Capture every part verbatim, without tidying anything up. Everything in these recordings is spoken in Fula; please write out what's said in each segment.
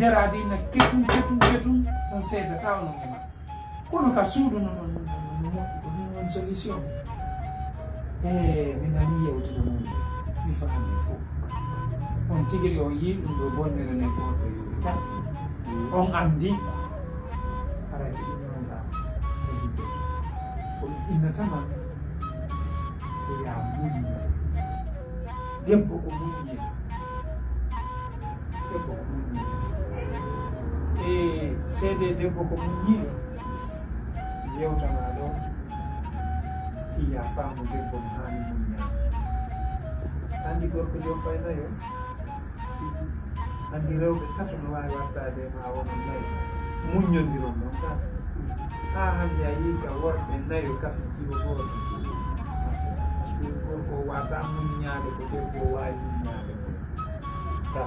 Era dina ketum, ketum, ketum, on seedata onon e ma. Kono ka suudu no, no, no, no, no moƴƴi, ko ɗum woni solution. E, mi nani yewtude mon, mi faami fof. On tigi ri on yii ɗum ɗo bonnere ne gooto yowi tan. On anndi, haray ko ɗum non ɗa, ko yimɓe. Ko mi innata ma, ko yaa muñño. Debbo ko muññiiɗo. Debbo ko muññiiɗo. E seede debbo ko muññiiɗo, yewtana ɗo, fii yaa faamu debbo no haani muññaade. Anndi gorko joom pay nayo, anndi rewɓe tato no waawi wattaade e ma wona nayo. Muññondiron noon ka. Haa hannde a yii ka worɓe nayo kafe kilo gooto. Parce que gorko o waata muññaade ko debbo o waawi muññaade ko. Ka.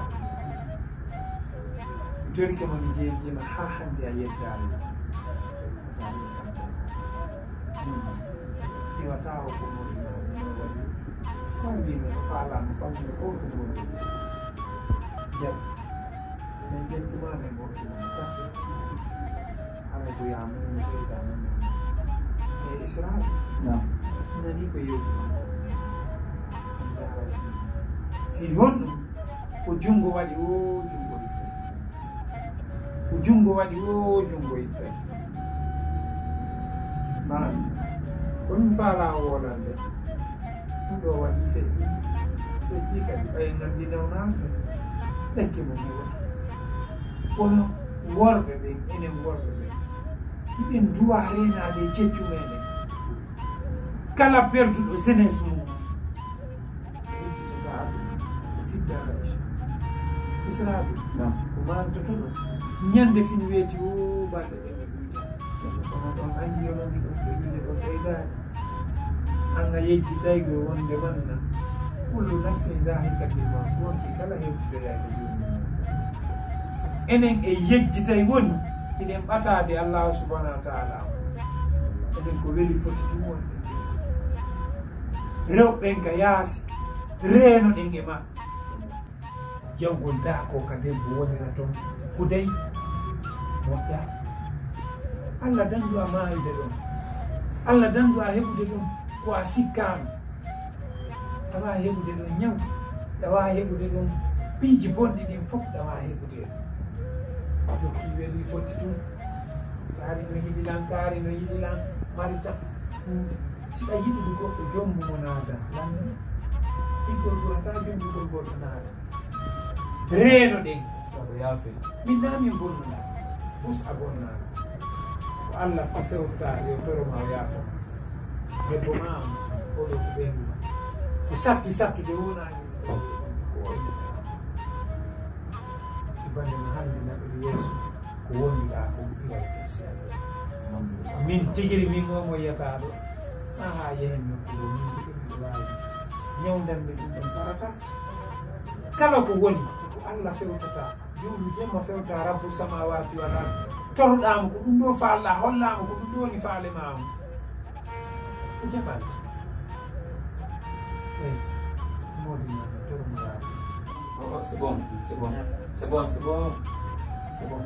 Mi torike ma, mi jeejiima haa hannde a yeddaali. Iwata o ko mori ma, mi waɗi. Ko mbiimi no faalaama, famɗude fof to ngonɗen. Jam. Min ƴettuma, min ngokkuma. Haray ko yaa muñño, ɓeyda muñño. E Israel. Naam. Nani ko yewtuma. Fii honɗum? Ko junngo waɗi, o junngo ittay. Ko junngo waɗi, o junngo ittay. Faami? Ko ɗum faalaa o wonande. Ɗum ɗo waɗi feƴƴi. Feƴƴi kadi, ɓay nganndi nawnaaka. Lekke mum e waɗi. Kono worɓe ɓen, enen worɓe ɓen, hiɗen duwa reenaade e ceccu meɗen. Kala perduɗo jeunesse mum, o udditata aduna, o fidda rajo. Israaɓe, naam, ko mantotoɗon. Ñande fin weeti o balɗe ɗen e ɗuyta. Kono ɗon anndi onon ɗiɗon ɓe wile ɗon ɓeydaade. An a yejjitay ko wonde manna. Kullu nafsin zaa'iqatul mawt. Wonki kala hewtitoyay ko jooni. Enen e yejjitay woni hiɗen ɓataade Allahu subhanahu wa ta'ala. Enen ko weli foti tun wonde. Rewɓe ɓen ka yaasi, reenoɗen e ma. Jawgol daako ka debbo wonira toon kudey moƴƴa. Allah dandu a maayude ɗon. Allah dandu a heɓude ɗum ko a sikkaano. Tawa heɓude ɗon ñaw, tawa heɓude ɗon piiji bonɗi ɗin fof, tawa heɓude ɗon. Jokki weli fotti tun. Kaari no yiɗi lan, kaari no yiɗi lan, mari tan. Si a yiɗude goɗɗo, jommu mo naada. Lan, ɗiggol ɓurata jommugol goɗɗo naada. Reeno ɗen. Sabu yaafe. Min naa min bonnana. Fus a bonnana. Ko Allah ko fewta yo toro ma o yaafo. Debbo ma am, oɗo ko ɓeyngu ma. Ko satti sattude wonani ko oy. Ibande no hande naɓude yeeso. Ko wonɗa ko iwal fasiya. Min tigiri min omo yiyataɗo. Aha, yehen nokku ɗo, min ko ɗum ɗo waawi. Ñawdanmi ɗum ɗon farata. Kala ko woni, ko Allah fewtata. Jowlu jemma fewta, Rabbu samawati wal ard. Toroɗaamo ko ɗum ɗo faalɗa, hollaama ko ɗum ɗo woni faale ma on. Ko jaɓal. Eyi, moodi ma, toro mo laaɓi. Oh, oh, c'est bon, c'est bon. C'est bon, c'est bon. C'est bon.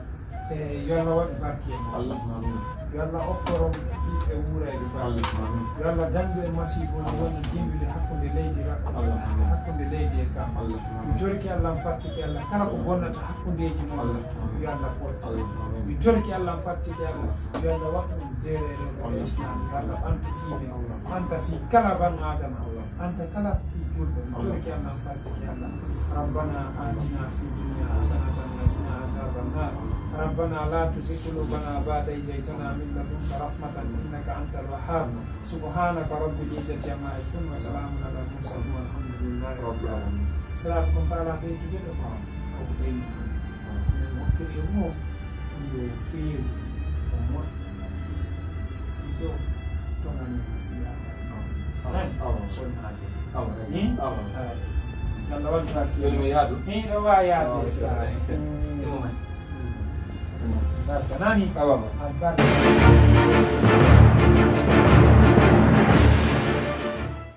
E yo Allah waɗu barke e mon. Allahumma amin. Yo Allah okkoron ɓiɓɓe wuurayɓe barke. Allahumma amin. Yo Allah dandu e masiibooji wonɗi jimɗude hakkunde leydi ra-, Allahumma amin. Hakkunde leydi e kam. Allahumma amin. Mi torki Allah, mi fattiki Allah, kala ko bonnata hakkundeeji mon, Allahumma amin. Yo Allah fooƴ. Allahumma amin. Mi torki Allah, mi fattiki Allah, yo Allah waɗu ɗum deereere e Islam, yo Allah ɓantu fii men, ɓanta fii kala ban Aadama. Anta kala fii julɗo, mi torki Allah, mi fattiki Allah. ربنا آتنا في الدنيا حسنة وقنا عذاب النار. ربنا لا تزغ قلوبنا بعد إذ هديتنا وهب لنا من لدنك رحمة إنك أنت الوهاب. سبحان ربك رب العزة عما يصفون وسلام على المرسلين والحمد لله رب العالمين. Siraaɓe, ko faalaa ɓeydude ɗo? Ko ɓeydude. Min hokkiri e mo, ɗum yo feeru, ko moƴƴi. Ɗo, to nani mo fiya. Awa, awa. Sonnaade. Awa, ni? Awa. Awa. Yalla wadda ki. Yalla yaadu. Ni ɗo wa yaadu. Awa, sa. Mm. Ɗum man. Barka nani? Awa, ma. Albarka.